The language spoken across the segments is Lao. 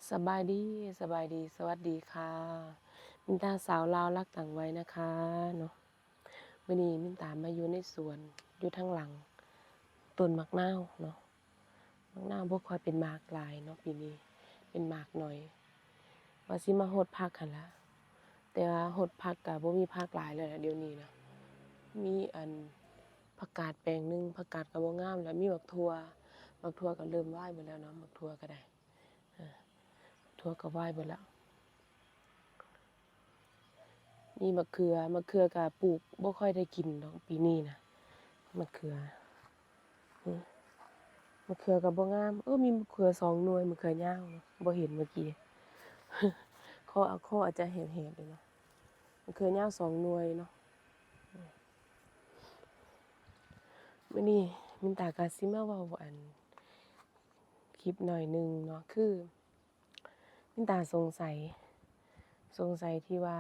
ສະບາຍດີ ສະບາຍດີ ສະຫວັດດີຄ່ະ ມິນຕາສາວລາວລັກຕ່າງໄວຍນະຄະເນາະ. ມື້ນີ້ມິນຕາມາຢູ່ໃນສວນ ຢູ່ທາງຫຼັງຕົ້ນໝາກນາວເນາະ. ໝາກນາວບໍ່ຄ່ອຍເປັນໝາກຫຼາຍເນາະ ປີນີ້ເປັນໝາກໜ້ອຍ. ວ່າຊິມາຫົດຜັກຫັ້ນລະ ແຕ່ວ່າຫົດຜັກກະບໍ່ມີຜັກຫຼາຍແລ້ວລະ ດຽວນີ້ນະ. ມີອັນຜັກກາດແປງໜຶ່ງ ຜັກກາດກະບໍ່ງາມລະ ມີໝາກຖົ່ວ ໝາກຖົ່ວກະເລີ່ມວາຍເບິດແລ້ວເນາະ ໝາກຖົ່ວກະໄດ້ ຖົ່ວກະວາຍເບິດແລ້ວ. ມີໝາກເຂືອ ໝາກເຂືອກະປູກບໍ່ຄ່ອຍໄດ້ກິນດອກປີນີ້ນະ ໝາກເຂືອ ໝາກເຂືອກະບໍ່ງາມ. ເອີ ມີໝາກເຂືອສອງໜ່ວຍ ໝາກເຂືອຍາວເນາະ ບໍ່ເຫັນເມື່ອກີ້ ຄໍ ຄໍອາດຈະແຫບໆຢູ່ເນາະ. ໝາກເຂືອຍາວສອງໜ່ວຍເນາະ. ມື້ນີ້ມິນຕາກະຊິມາເວົ້າອັນ ຄລິບໜ້ອຍໜຶ່ງເນາະ ຄືມິນຕາສົງໄສ ສົງໄສທີ່ວ່າ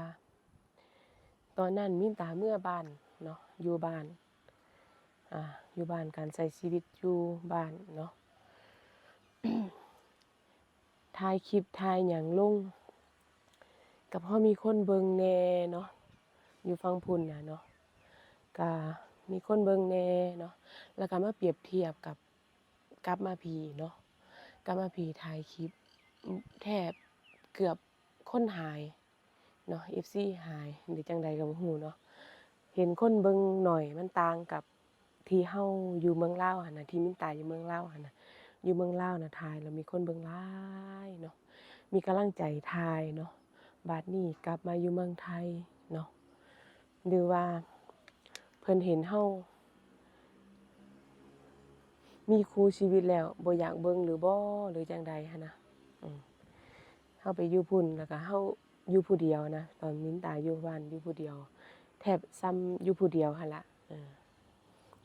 ຕອນນັ້ນມິນຕາເມືອບ້ານເນາະ ຢູ່ບ້ານ ອາ ຢູ່ບ້ານ ການໃຊ້ຊີວິດຢູ່ບ້ານເນາະ ຖ່າຍຄລິບຖ່າຍຫຍັງລົງ ກະພໍມີຄົນເບິ່ງແດ່ເນາະ ຢູ່ຝັ່ງພຸ້ນນະເນາະ ກະມີຄົນເບິ່ງແດ່ເນາະ. ລະກະມາປຽບທຽບກັບ ກັບມາພີ້ເນາະ ກັບມາພີ້ຖ່າຍຄລິບ ແທບເກືອບຄົນຫາຍເນາະ ເອັຟຊີຫາຍ ຫຼືຈັ່ງໃດກະບໍ່ຮູ້ເນາະ. ເຫັນຄົນເບິ່ງໜ້ອຍ ມັນຕ່າງກັບທີ່ເຮົາຢູ່ເມືອງລາວຫັ້ນນະ ທີ່ມິນຕາຢູ່ເມືອງລາວຫັ້ນນະ ຢູ່ເມືອງລາວນະ ຖ່າຍລະມີຄົນເບິ່ງຫຼາຍເນາະ ມີກຳລັງໃຈຖ່າຍເນາະ. ບາດນີ້ກັບມາຢູ່ເມືອງໄທເນາະ ຫຼືວ່າເພິ່ນເຫັນເຮົາມີຄູ່ຊີວິດແລ້ວ ບໍ່ຢາກເບິ່ງຫຼືບໍ່ ຫຼືຈັ່ງໃດຫັ້ນນະ. ເຮົາໄປຢູ່ພຸ້ນ ລະກະເຮົາຢູ່ຜູ້ດຽວນະ ຕອນມິນຕາຢູ່ບ້ານຢູ່ຜູ້ດຽວ ແທບຊ່ຳຢູ່ຜູ້ດຽວຫັ້ນລະ ເອີ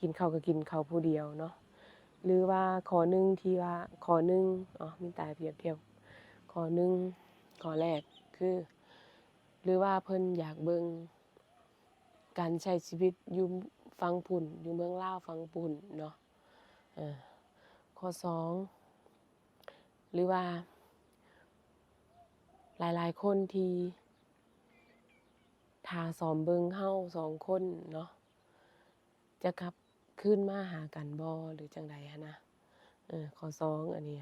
ກິນເຂົ້າກະກິນເຂົ້າຜູ້ດຽວເນາະ. ຫຼືວ່າຂໍ້ໜຶ່ງທີ່ວ່າ ຂໍ້ໜຶ່ງເນາະ ມິນຕາປຽບທຽບ ຂໍ້ໜຶ່ງ ຂໍ້ແລກຄື ຫຼືວ່າເພິ່ນຢາກເບິ່ງການໃຊ້ຊີວິດຢູ່ຝັ່ງພຸ້ນ ຢູ່ເມືອງລາວຝັ່ງພຸ້ນເນາະ. ເອີ ຂໍ້ສອງ ຫຼືວ່າຫຼາຍໆຄົນທີ່ຖ້າຊອມເບິ່ງເຮົາສອງຄົນເນາະ ຈະກັບຄືນມາຫາກັນບໍ່ ຫຼືຈັ່ງໃດຫັ້ນນະ. ເອີ ຂໍ້ສອງອັນນີ້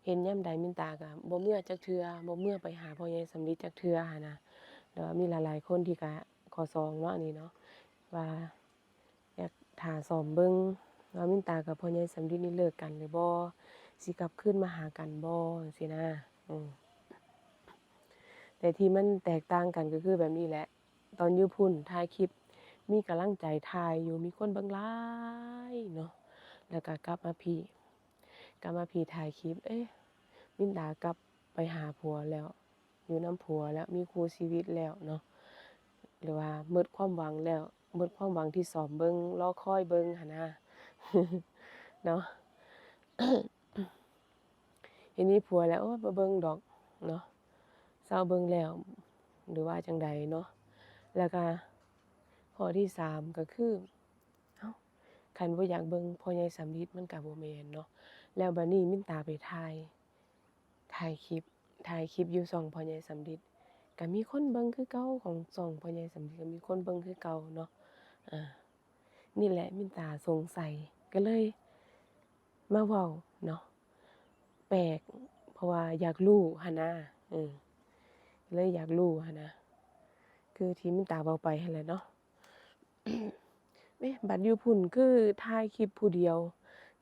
ເຫັນຍາມໃດມິນຕາກະບໍ່ເມືອຈັກເທື່ອ ບໍ່ເມືອໄປຫາພໍ່ໃຫຍ່ສຳລິດຈັກເທື່ອຫັ້ນນະ. ແຕ່ວ່າມີຫຼາຍໆຄົນທີ່ກະ ຂໍ້ສອງເນາະ ອັນນີ້ເນາະ ວ່າຢາກຖ້າຊອມເບິ່ງວ່າມິນຕາກັບພໍ່ໃຫຍ່ສຳລິດນີ້ເລີກກັນຫຼືບໍ່ ຊິກັບຄືນມາຫາກັນບໍ່ ຈັ່ງຊີ້ນະ. ເອີ ແຕ່ທີ່ມັນແຕກຕ່າງກັນກະຄືແບບນີ້ແຫຼະ ຕອນຢູ່ພຸ້ນຖ່າຍຄລິບ ມີກຳລັງໃຈຖ່າຍຢູ່ ມີຄົນເບິ່ງຫຼາຍເນາະ ລະກະກັບມາພີ້ ກັບມາພີ້ຖ່າຍຄລິບ ເອະ ມິນຕາກັບໄປຫາຜົວແລ້ວ ຢູ່ນຳຜົວແລ້ວ ມີຄູ່ຊີວິດແລ້ວເນາະ ຫຼືວ່າໝົດຄວາມຫວັງແລ້ວ ໝົດຄວາມຫວັງທີ່ຊອມເບິ່ງ ລໍຄອຍເບິ່ງຫັ້ນນະ ເນາະ. ເຫັນມີຜົວແລ້ວ ໂອ້ຍ ບໍ່ເບິ່ງດອກເນາະ ເຊົາເບິ່ງແລ້ວ ຫຼືວ່າຈັ່ງໃດເນາະ. ລະກະຂໍ້ທີສາມກະຄື ເອົ້າ ຄັນບໍ່ຢາກເບິ່ງພໍ່ໃຫຍ່ສຳລິດມັນກະບໍ່ແມ່ນເນາະ. ແລ້ວບາດນີ້ມິນຕາໄປຖ່າຍ ຖ່າຍຄລິບ ຖ່າຍຄລິບຢູ່ຊ່ອງພໍ່ໃຫຍ່ສຳລິດ ກະມີຄົນເບິ່ງຄືເກົ່າ ຂອງຊ່ອງພໍ່ໃຫຍ່ສຳລິດກະມີຄົນເບິ່ງຄືເກົ່າເນາະ. ອາ ນີ້ແຫຼະມິນຕາສົງໄສ ກະເລີຍມາເວົ້າເນາະ ແປກ ເພາະວ່າຢາກຮູ້ຫັ້ນນະ ເອີ ເລີຍຢາກຮູ້ຫັ້ນນະ ຄືທີ່ມິນຕາເວົ້າໄປຫັ້ນແຫຼະເນາະ. ເອະ ບັດຢູ່ພຸ້ນຄືຖ່າຍຄລິບຜູ້ດຽວ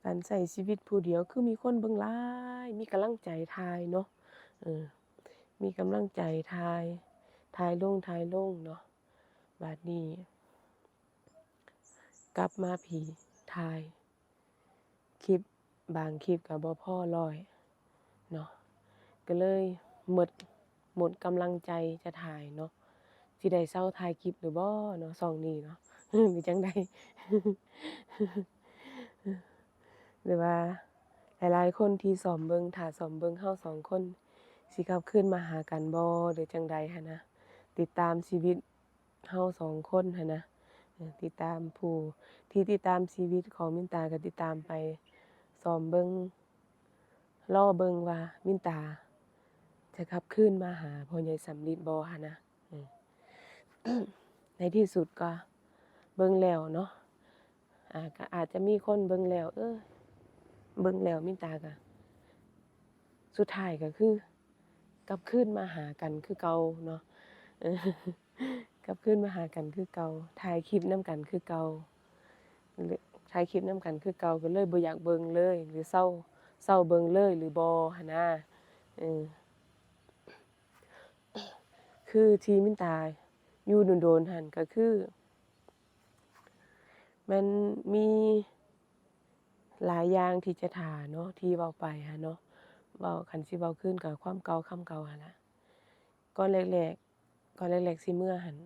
ການໃຊ້ຊີວິດຜູ້ດຽວ ຄືມີຄົນເບິ່ງຫຼາຍ ມີກຳລັງໃຈຖ່າຍເນາະ ເອີ ມີກຳລັງໃຈຖ່າຍ ຖ່າຍລົງ ຖ່າຍລົງເນາະ. ບາດນີ້ກັບມາພີ້ ຖ່າຍຄລິບ ບາງຄລິບກະບໍ່ພໍຮ້ອຍເນາະ ກະເລີຍໝົດ ໝົດກຳລັງໃຈຈະຖ່າຍເນາະ. ຊິໄດ້ເຊົາຖ່າຍຄລິບຫຼືບໍ່ເນາະ ຊ່ອງນີ້ເນາະ ຫຼືຈັ່ງໃດ ຫຼືວ່າຫຼາຍໆຄົນທີ່ຊອມເບິ່ງ ຖ້າຊອມເບິ່ງເຮົາສອງຄົນ ຊິກັບຄືນມາຫາກັນບໍ່ ຫຼືຈັ່ງໃດຫັ້ນນະ. ຕິດຕາມຊີວິດ ເຮົາສອງຄົນຫັ້ນນະ ເອີ ຕິດຕາມ ຜູ້ທີ່ຕິດຕາມຊີວິດຂອງມິນຕາກະຕິດຕາມໄປ ຊອມເບິ່ງ ລໍເບິ່ງວ່າມິນຕາຈະກັບຄືນມາຫາພໍ່ໃຫຍ່ສຳລິດບໍ່ຫັ້ນນະ. ໃນທີ່ສຸດກໍເບິ່ງແລ້ວເນາະ ອາ ກໍອາດຈະມີຄົນເບິ່ງແລ້ວ ເອີ ເບິ່ງແລ້ວມິນຕາກໍ ສຸດທ້າຍກໍຄືກັບຄືນມາຫາກັນຄືເກົ່າເນາະ ກັບຄືນມາຫາກັນຄືເກົ່າ ຖ່າຍຄລິບນຳກັນຄືເກົ່າ ຖ່າຍຄລິບນຳກັນຄືເກົ່າ ກໍເລີຍບໍ່ຢາກເບິ່ງເລີຍ ຫຼືເຊົາ ເຊົາເບິ່ງເລີຍ ຫຼືບໍ່ຫັ້ນນາ. ເອີ ຄືທີ່ມິນຕາຢູ່ດົນໆຫັ້ນ ກໍຄືມັນມີຫຼາຍຢ່າງທີ່ຈະຖ້າເນາະ ທີ່ເວົ້າໄປຫັ້ນເນາະ ເວົ້າ ຄັນຊິເວົ້າຄືນກໍຄວາມເກົ່າຄຳເກົ່າຫັ້ນລະ. ກ່ອນແລກໆ ກ່ອນແລກໆຊິເມືອຫັ້ນ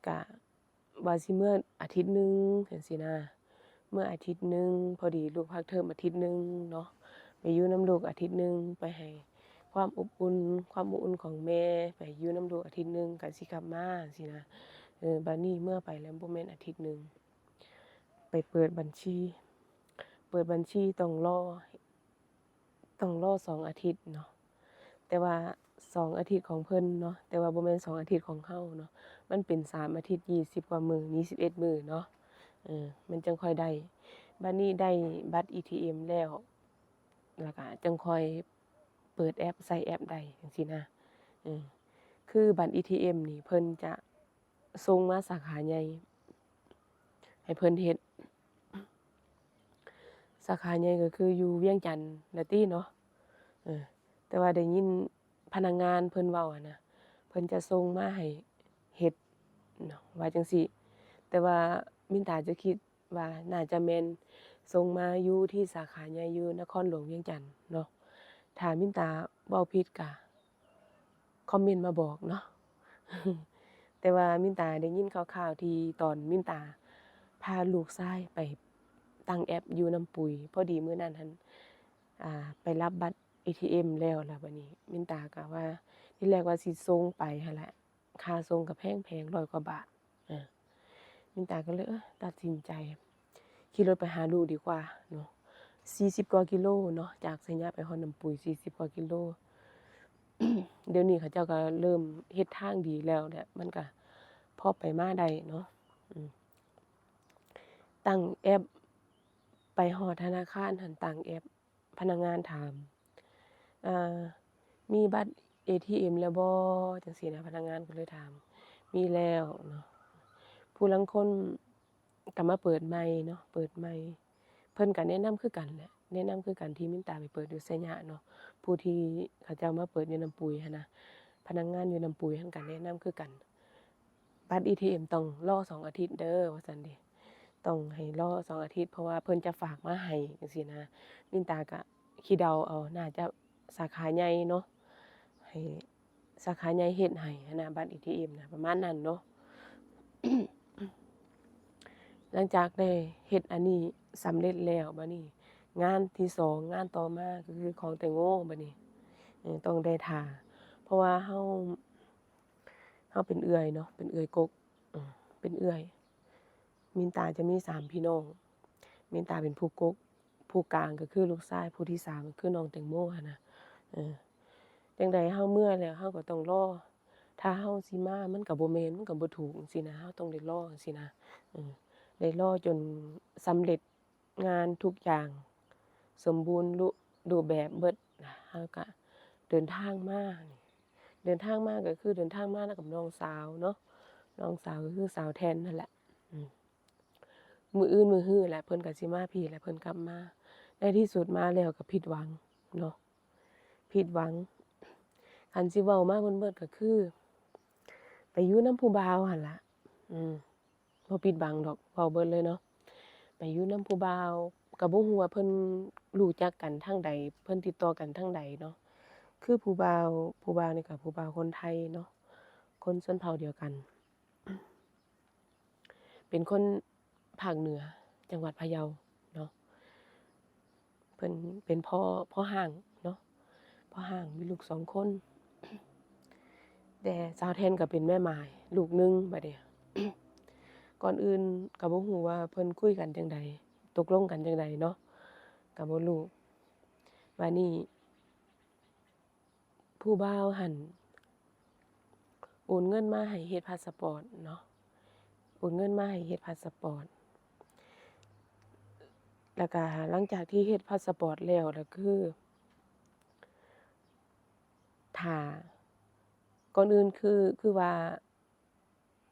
ກະວ່າຊິເມືອອາທິດໜຶ່ງຈັ່ງຊີ້ນະ ເມືອອາທິດໜຶ່ງ ພໍດີລູກພັກເທີມອາທິດໜຶ່ງເນາະ ໄປຢູ່ນຳລູກອາທິດໜຶ່ງ ໄປໃຫ້ຄວາມອົບອຸ່ນ ຄວາມອົບອຸ່ນຂອງແມ່ ໄປຢູ່ນຳລູກອາທິດໜຶ່ງ ກະຊິກັບມາຈັ່ງຊີ້ນະ. ເອີ ບາດນີ້ເມືອໄປແລ້ວບໍ່ແມ່ນອາທິດໜຶ່ງ ໄປເປີດບັນຊີ ເປີດບັນຊີຕ້ອງລໍ ຕ້ອງລໍສອງອາທິດເນາະ ແຕ່ວ່າສອງອາທິດຂອງເພິ່ນເນາະ ແຕ່ວ່າບໍ່ແມ່ນສອງອາທິດຂອງເຮົາເນາະ ມັນເປັນສາມອາທິດ ຊາວກວ່າມື້ ຊາວເອັດມື້ເນາະ ເອີ ມັນຈັ່ງຄ່ອຍໄດ້. ບາດນີ້ໄດ້ບັດອີທີເອັມແລ້ວ ແລ້ວກະຈັ່ງຄ່ອຍເປີດແອັບ ໃຊ້ແອັບໄດ້ຈັ່ງຊີ້ນະ. ເອີ ຄືບັດອີທີເອັມນີ້ເພິ່ນຈະ ສົ່ງມາສາຂາໃຫຍ່ໃຫ້ເພິ່ນເຮັດ ສາຂາໃຫຍ່ກໍຄືຢູ່ວຽງຈັນລະຕິເນາະ ເອີ ແຕ່ວ່າໄດ້ຍິນພະນັກງານເພິ່ນເວົ້າຫັ້ນນະ ເພິ່ນຈະສົ່ງມາໃຫ້ເຮັດເນາະ ວ່າຈັ່ງຊີ້. ແຕ່ວ່າມິນຕາຈະຄິດວ່າໜ້າຈະແມ່ນສົ່ງມາຢູ່ທີ່ສາຂາໃຫຍ່ຢູ່ນະຄອນຫຼວງວຽງຈັນເນາະ ຖ້າມິນຕາເວົ້າຜິດກະ ຄອມເມັນມາບອກເນາະ ແຕ່ວ່າມິນຕາໄດ້ຍິນຂ່າວໆ ທີ່ຕອນມິນຕາພາລູກຊາຍໄປຕັ້ງແອັບຢູ່ນຳປຸຍ ພໍດີມື້ນັ້ນຫັ້ນ ອ່າ ໄປຮັບບັດເອທີເອັມແລ້ວ ແລ້ວບາດນີ້ມິນຕາກໍວ່າ ທີແລກວ່າຊິສົ່ງໄປຫັ້ນແຫຼະ ຄ່າສົ່ງກໍແພງໆ ຮ້ອຍກວ່າບາດ ເອີ ມິນຕາກໍເລີຍ ເອີ ຕັດສິນໃຈຂີ່ລົດໄປຫາລູກດີກວ່າເນາະ ສີ່ສິບກວ່າກິໂລເນາະ ຈາກໄຊຍະໄປຮອດນ້ຳປຸຍ ສີ່ສິບກວ່າກິໂລ. ດຽວນີ້ເຂົາເຈົ້າກໍເລີ່ມເຮັດທາງດີແລ້ວແຫຼະ ມັນກໍພໍໄປມາໄດ້ເນາະ ອືມ ຕັ້ງແອັບ ໄປຮອດທະນາຄານຫັ້ນ ຕັ້ງແອັບ ພະນັກງານຖາມ ເອີ ມີບັດເອທີເອັມແລ້ວບໍ່ ຈັ່ງຊີ້ນະ ພະນັກງານກໍເລີຍຖາມ ມີແລ້ວເນາະ. ຜູ້ລາງຄົນກໍມາເປີດໃໝ່ເນາະ ເປີດໃໝ່ ເພິ່ນກໍແນະນຳຄືກັນແຫຼະ ແນະນຳຄືກັນທີ່ມິນຕາໄປເປີດຢູ່ໄຊຍະເນາະ ຜູ້ທີ່ເຂົາເຈົ້າມາເປີດຢູ່ນ້ຳປຸຍຫັ້ນນະ ພະນັກງານຢູ່ນ້ຳປຸຍຫັ້ນກໍແນະນຳຄືກັນ. ບັດເອທີເອັມຕ້ອງລໍສອງອາທິດເດີ ວ່າຊັ້ນເດ ຕ້ອງໃຫ້ລໍສອງອາທິດ ເພາະວ່າເພິ່ນຈະຝາກມາໃຫ້ ຈັ່ງຊີ້ນະ. ມິນຕາກະຄິດເດົາເອົາ ໜ້າຈະສາຂາໃຫຍ່ເນາະ ໃຫ້ສາຂາໃຫຍ່ເຮັດໃຫ້ຫັ້ນນະ ບັດເອທີເອັມນະ ປະມານນັ້ນເນາະ. ຫຼັງຈາກໄດ້ເຮັດອັນນີ້ສຳເລັດແລ້ວ ບາດນີ້ງານທີສອງ ງານຕໍ່ມາກໍຄືຂອງແຕງໂມ ບາດນີ້ ເອີ ຕ້ອງໄດ້ຖ້າ ເພາະວ່າເຮົາ ເຮົາເປັນເອື້ອຍເນາະ ເປັນເອື້ອຍກົກ ເປັນເອື້ອຍ ມິນຕາຈະມີສາມພີ່ນ້ອງ ມິນຕາເປັນຜູ້ກົກ ຜູ້ກາງກໍຄືລູກຊາຍ ຜູ້ທີສາມກໍຄືນ້ອງແຕງໂມຫັ້ນນະ. ເອີ ຈັ່ງໃດເຮົາເມືອແລ້ວ ເຮົາກໍຕ້ອງລໍ ຖ້າເຮົາຊິມາ ມັນກໍບໍ່ແມ່ນ ມັນກໍບໍ່ຖືກ ຈັ່ງຊີ້ນະ ເຮົາຕ້ອງໄດ້ລໍ ຈັ່ງຊີ້ນະ ເອີ ໄດ້ລໍຈົນສຳເລັດ ງານທຸກຢ່າງສົມບູນ ລຸ ຮູບແບບເບິດ ເຮົາກະເດີນທາງມາ ເດີນທາງມາກໍຄືເດີນທາງມານຳກັບນ້ອງສາວເນາະ ນ້ອງສາວກໍຄືສາວແທນຫັ້ນແຫຼະ ອືມ ມື້ອື່ນມື້ຮືແຫຼະ ເພິ່ນກໍຊິມາພີ້ແຫຼະ ເພິ່ນກັບມາ. ໃນທີ່ສຸດມາແລ້ວກໍຜິດຫວັງເນາະ ຜິດຫວັງ ຄັນຊິເວົ້າມາເບິດໆກໍຄືໄປຢູ່ນຳຜູ້ບ່າວຫັ້ນລະ ອືມ ບໍ່ປິດບັງດອກ ເວົ້າເບິດເລີຍເນາະ ໄປຢູ່ນຳຜູ້ບ່າວ ກໍບໍ່ຮູ້ວ່າເພິ່ນຮູ້ຈັກກັນທາງໃດ ເພິ່ນຕິດຕໍ່ກັນທາງໃດເນາະ. ຄືຜູ້ບ່າວ ຜູ້ບ່າວນີ້ກໍຜູ້ບ່າວຄົນໄທເນາະ ຄົນຊົນເຜົ່າດຽວກັນ ເປັນຄົນພາກເໜືອ ຈັງຫວັດພະເຍົາເນາະ. ເພິ່ນເປັນພໍ່ ພໍ່ຮ້າງເນາະ ພໍ່ຮ້າງມີລູກສອງຄົນ ແຕ່ສາວແທນກໍເປັນແມ່ໝ້າຍລູກໜຶ່ງ ບາດນີ້ ກ່ອນອື່ນກໍບໍ່ຮູ້ວ່າເພິ່ນຄຸຍກັນຈັ່ງໃດ ຕົກລົງກັນຈັ່ງໃດເນາະ ກໍບໍ່ຮູ້. ບາດນີ້ຜູ້ບ່າວຫັ້ນໂອນເງິນມາໃຫ້ເຮັດພາສະປອດເນາະ, ໂອນເງິນມາໃຫ້ເຮັດພາສະປອດ ແລ້ວກະຫຼັງຈາກທີ່ເຮັດພາສະປອດແລ້ວ ແລ້ວຄືຖ້າ ກ່ອນອື່ນຄື ຄືວ່າ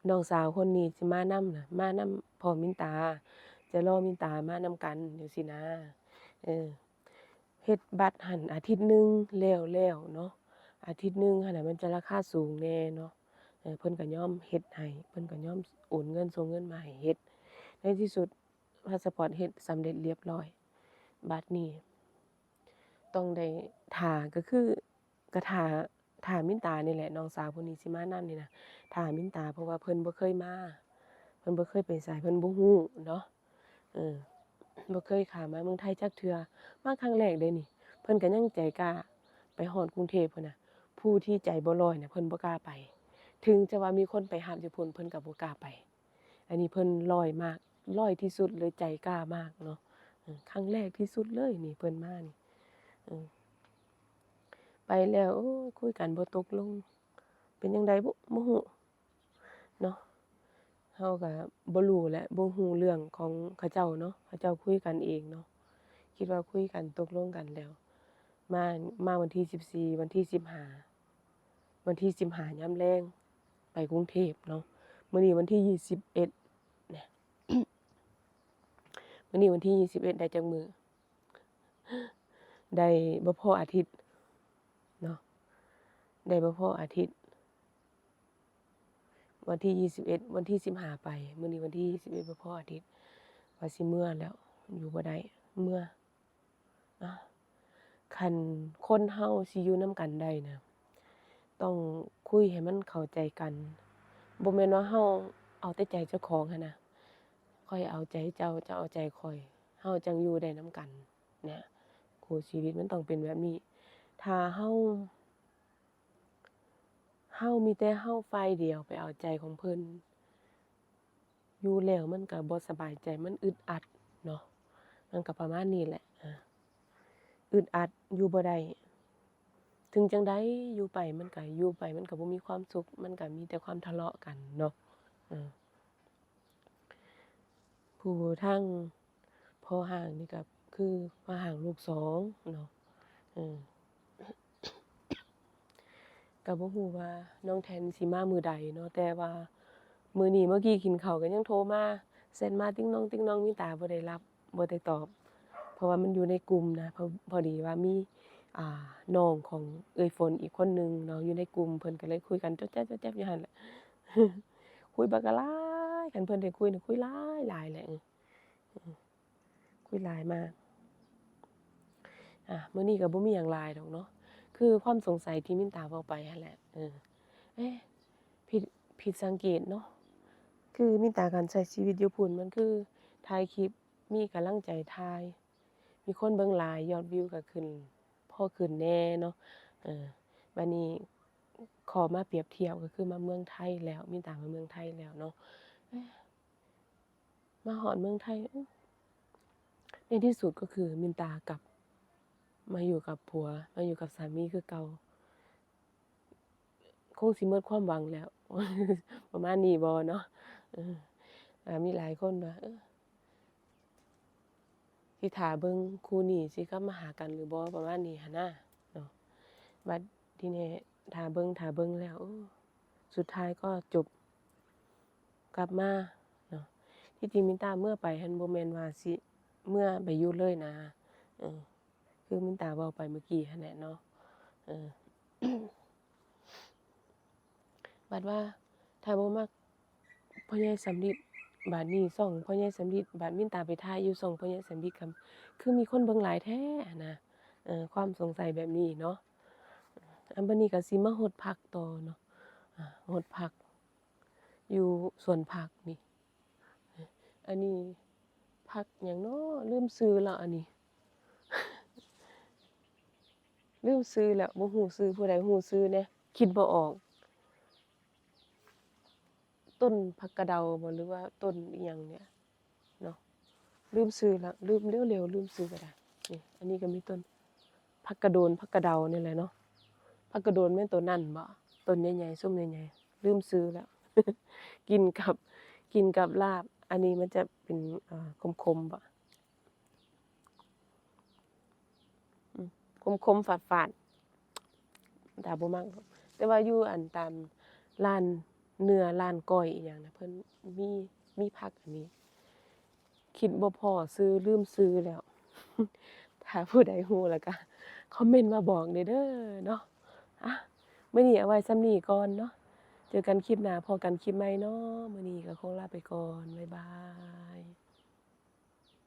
ນ້ອງສາວຄົນນີ້ຊິມານຳນະ ມານຳພໍ່ມິນຕາ ຈະລໍມິນຕາມານຳກັນຈັ່ງຊີ້ນະ. ເອີ ເຮັດບັດຫັ້ນອາທິດໜຶ່ງແລ້ວໆເນາະ, ອາທິດໜຶ່ງຫັ້ນນະມັນຈະລາຄາສູງແດ່ເນາະ. ເອີ ເພິ່ນກໍຍອມເຮັດໃຫ້ ເພິ່ນກໍຍອມໂອນເງິນ ສົ່ງເງິນມາໃຫ້ເຮັດ. ໃນທີ່ສຸດພາສະປອດເຮັດສຳເລັດລຽບຮ້ອຍ. ບາດນີ້ຕ້ອງໄດ້ຖ້າ ກໍຄື ກໍຖ້າ ຖ້າມິນຕານີ້ແຫຼະ ນ້ອງສາວຜູ້ນີ້ຊິມານຳນີ້ນະ ຖ້າມິນຕາ ເພາະວ່າເພິ່ນບໍ່ເຄີຍມາ ເພິ່ນບໍ່ເຄີຍໄປໃສ ເພິ່ນບໍ່ຮູ້ເນາະ. ເອີ ບໍ່ເຄີຍຂ້າມມາເມືອງໄທຈັກເທື່ອ ມາຄັ້ງແລກເດ້ນີ້. ເພິ່ນກໍຍັງໃຈກ້າ ໄປຮອດກຸງເທບພຸ້ນນະ, ຜູ້ທີ່ໃຈບໍ່ລອຍນະ ເພິ່ນບໍ່ກ້າໄປ. ເຖິງຈະວ່າມີຄົນໄປຮັບຢູ່ພຸ້ນ ເພິ່ນກໍບໍ່ກ້າໄປ. ອັນນີ້ເພິ່ນລອຍມາກ ລອຍທີ່ສຸດເລີຍ ໃຈກ້າມາກເນາະ. ເອີ ຄັ້ງແລກທີ່ສຸດເລີຍນີ້ເພິ່ນມານີ້. ເອີ ໄປແລ້ວ ໂອ້ຍ ຄຸຍກັນບໍ່ຕົກລົງ ເປັນຈັ່ງໃດບຸ ບໍ່ຮູ້ເນາະ. ເຮົາກໍບໍ່ຮູ້ແຫຼະ ບໍ່ຮູ້ເລື່ອງຂອງເຂົາເຈົ້າເນາະ, ເຂົາເຈົ້າຄຸຍກັນເອງເນາະ. ຄິດວ່າຄຸຍກັນຕົກລົງກັນແລ້ວ ມາ ມາວັນທີສິບສີ່ ວັນທີສິບຫ້າ ວັນທີສິບຫ້າຍາມແລງ ໄປກຸງເທບເນາະ. ມື້ນີ້ວັນທີຊາວເອັດນະ, ມື້ນີ້ວັນທີຊາວເອັດ ໄດ້ຈັກມື້? ໄດ້ບໍ່ພໍອາທິດເນາະ, ໄດ້ບໍ່ພໍອາທິດ. ວັນທີຊາວເອັດ ວັນທີສິບຫ້າໄປ, ມື້ນີ້ວັນທີຊາວເອັດ ບໍ່ພໍອາທິດ ວ່າຊິເມືອແລ້ວ ຢູ່ບໍ່ໄດ້ ເມືອ. ອາ ຄັນຄົນເຮົາຊິຢູ່ນຳກັນໄດ້ນະ ຕ້ອງຄຸຍໃຫ້ມັນເຂົ້າໃຈກັນ. ບໍ່ແມ່ນວ່າເຮົາເອົາແຕ່ໃຈເຈົ້າຂອງຫັ້ນນະ, ຂ້ອຍເອົາໃຈເຈົ້າ ເຈົ້າເອົາໃຈຂ້ອຍ ເຮົາຈັ່ງຢູ່ໄດ້ນຳກັນນະ. ຄູ່ຊີວິດມັນຕ້ອງເປັນແບບນີ້. ຖ້າເຮົາ ເຮົາມີແຕ່ເຮົາຝ່າຍດຽວໄປເອົາໃຈຂອງເພິ່ນ ຢູ່ແລ້ວມັນກໍບໍ່ສະບາຍໃຈ ມັນອຶດອັດເນາະ. ມັນກໍປະມານນີ້ແຫຼະ ອາ ອຶດອັດ ຢູ່ບໍ່ໄດ້. ເຖິງຈັ່ງໃດຢູ່ໄປມັນກໍ ຢູ່ໄປມັນກໍບໍ່ມີຄວາມສຸກ ມັນກໍມີແຕ່ຄວາມທະເລາະກັນເນາະ. ເອີ ຜູ້ທາງພໍ່ຮ້າງນີ້ກໍຄືພໍ່ຮ້າງລູກສອງເນາະ. ເອີ ກໍບໍ່ຮູ້ວ່ານ້ອງແທນຊິມາມື້ໃດເນາະ, ແຕ່ວ່າມື້ນີ້ ເມື່ອກີ້ກິນເຂົ້າກໍຍັງໂທມາ ແຊັດມາຕິ້ງໜອງຕິ້ງໜອງ ມີຕາບໍ່ໄດ້ຮັບ ບໍ່ໄດ້ຕອບ ເພາະວ່າມັນຢູ່ໃນກຸ່ມນະ. ພໍ ພໍດີວ່າມີ ອ່າ ນ້ອງຂອງເອື້ອຍຝົນອີກຄົນໜຶ່ງເນາະ ຢູ່ໃນກຸ່ມ ເພິ່ນກໍເລີຍຄຸຍກັນຈອດແຈດ ຈອດແຈດຢູ່ຫັ້ນແຫຼະ. ຄຸຍບັກຫຼາຍ ຄັນເພິ່ນໄດ້ຄຸຍນະ ຄຸຍຫຼາຍໆແຫຼະ. ເອີ ເອີ ຄຸຍຫຼາຍມາກ. ອ່າ ມື້ນີ້ກໍບໍ່ມີຫຍັງຫຼາຍດອກເນາະ, ຄືຄວາມສົງໄສທີ່ມິນຕາເວົ້າໄປຫັ້ນແຫຼະ. ເອີ ເອ ຜິດ ຜິດສັງເກດເນາະ, ຄືມິນຕາການໃຊ້ຊີວິດຢູ່ພຸ້ນ ມັນຄືຖ່າຍຄລິບ ມີກຳລັງໃຈຖ່າຍ ມີຄົນເບິ່ງຫຼາຍ ຍອດວິວກໍຂຶ້ນ ພໍຂຶ້ນແດ່ເນາະ. ເອີ ບາດນີ້ຂໍມາປຽບທຽບ ກໍຄືມາເມືອງໄທແລ້ວ ມິນຕາມາເມືອງໄທແລ້ວເນາະ. ເອີ ມາຮອດເມືອງໄທ ອື ໃນທີ່ສຸດກໍຄືມິນຕາກັບມາຢູ່ກັບຜົວ ມາຢູ່ກັບສາມີຄືເກົ່າ. ຄົງຊິໝົດຄວາມຫວັງແລ້ວ ປະມານນີ້ບໍ່ເນາະ. ເອີ ອາ ມີຫຼາຍຄົນວ່າ ເອີ ຊິຖ້າເບິ່ງຄູ່ນີ້ຊິກັບມາຫາກັນຫຼືບໍ່ ປະມານນີ້ຫັ້ນນະເນາະ. ບັດທີນີ້ຖ້າເບິ່ງ ຖ້າເບິ່ງແລ້ວ ໂອ້ ສຸດທ້າຍກໍຈົບກັບມາເນາະ. ທີ່ຈິງມິນຕາເມືອໄປຫັ້ນ ບໍ່ແມ່ນວ່າຊິເມືອໄປຢູ່ເລີຍນະ ເອີ ຄືມິນຕາເວົ້າໄປເມື່ອກີ້ຫັ້ນແຫຼະເນາະ. ເອີ ບັດວ່າຖ້າບໍ່ມັກພໍ່ໃຫຍ່ສຳລິດ ບາດນີ້ຊ່ອງພໍ່ໃຫຍ່ສຳລິດ ບາດມິນຕາໄປຖ່າຍຢູ່ຊ່ອງພໍ່ໃຫຍ່ສຳລິດ ກໍຄືມີຄົນເບິ່ງຫຼາຍແທ້ຫັ້ນນະ. ເອີ ຄວາມສົງໄສແບບນີ້ເນາະ. ອັນ ບັດນີ້ກໍຊິມາຫົດຜັກຕໍ່ເນາະ, ອາ ຫົດຜັກຢູ່ສວນຜັກນີ້. ອັນນີ້ຜັກຫຍັງເນາະ ລືມຊື່ແລ້ວ ອັນນີ້ລືມຊື່ແລ້ວ ບໍ່ຮູ້ຊື່. ຜູ້ໃດຮູ້ຊື່ແດ່? ຄິດບໍ່ອອກ. ຕົ້ນຜັກກະເດົາບໍ ຫຼືວ່າຕົ້ນອີ່ຫຍັງນີ້ເນາະ, ລືມຊື່ແລ້ວ ລືມເລັວໆ ລືມຊື່ກໍໄດ້. ນີ້ ອັນນີ້ກໍມີຕົ້ນ ຜັກກະໂດນ ຜັກກະເດົານີ້ແຫຼະເນາະ. ຜັກກະໂດນແມ່ນໂຕນັ້ນບໍ່? ຕົ້ນໃຫຍ່ໆ ຊຸມໃຫຍ່ໆ ລືມຊື່ແລ້ວ. ກິນກັບ ກິນກັບລາບ. ອັນນີ້ມັນຈະເປັນ ເອີ ຂົມໆ ບໍ່? ອືມ ຂົມໆ ຝາດໆ ຕາບໍ່ມັກດອກ. ແຕ່ວ່າຢູ່ອັນຕາມຮ້ານເນື້ອ ຮ້ານກ້ອຍອີ່ຫຍັງນະ ເພິ່ນມີ ມີຜັກອັນນີ້. ຄິດບໍ່ພໍຊື່ ລືມຊື່ແລ້ວ. ຖ້າຜູ້ໃດຮູ້ແລ້ວກະຄອມເມັນມາບອກແດ່ເດີເນາະ. ອ່ະ ມື້ນີ້ເອົາໄວ້ສ່ຳນີ້ກ່ອນເນາະ. ເຈີກັນຄລິບໜ້າ ພໍ້ກັນຄລິບໃໝ່ເນາະ. ມື້ນີ້ກໍຄົງລາໄປກ່ອນ. ບາຍບາຍ.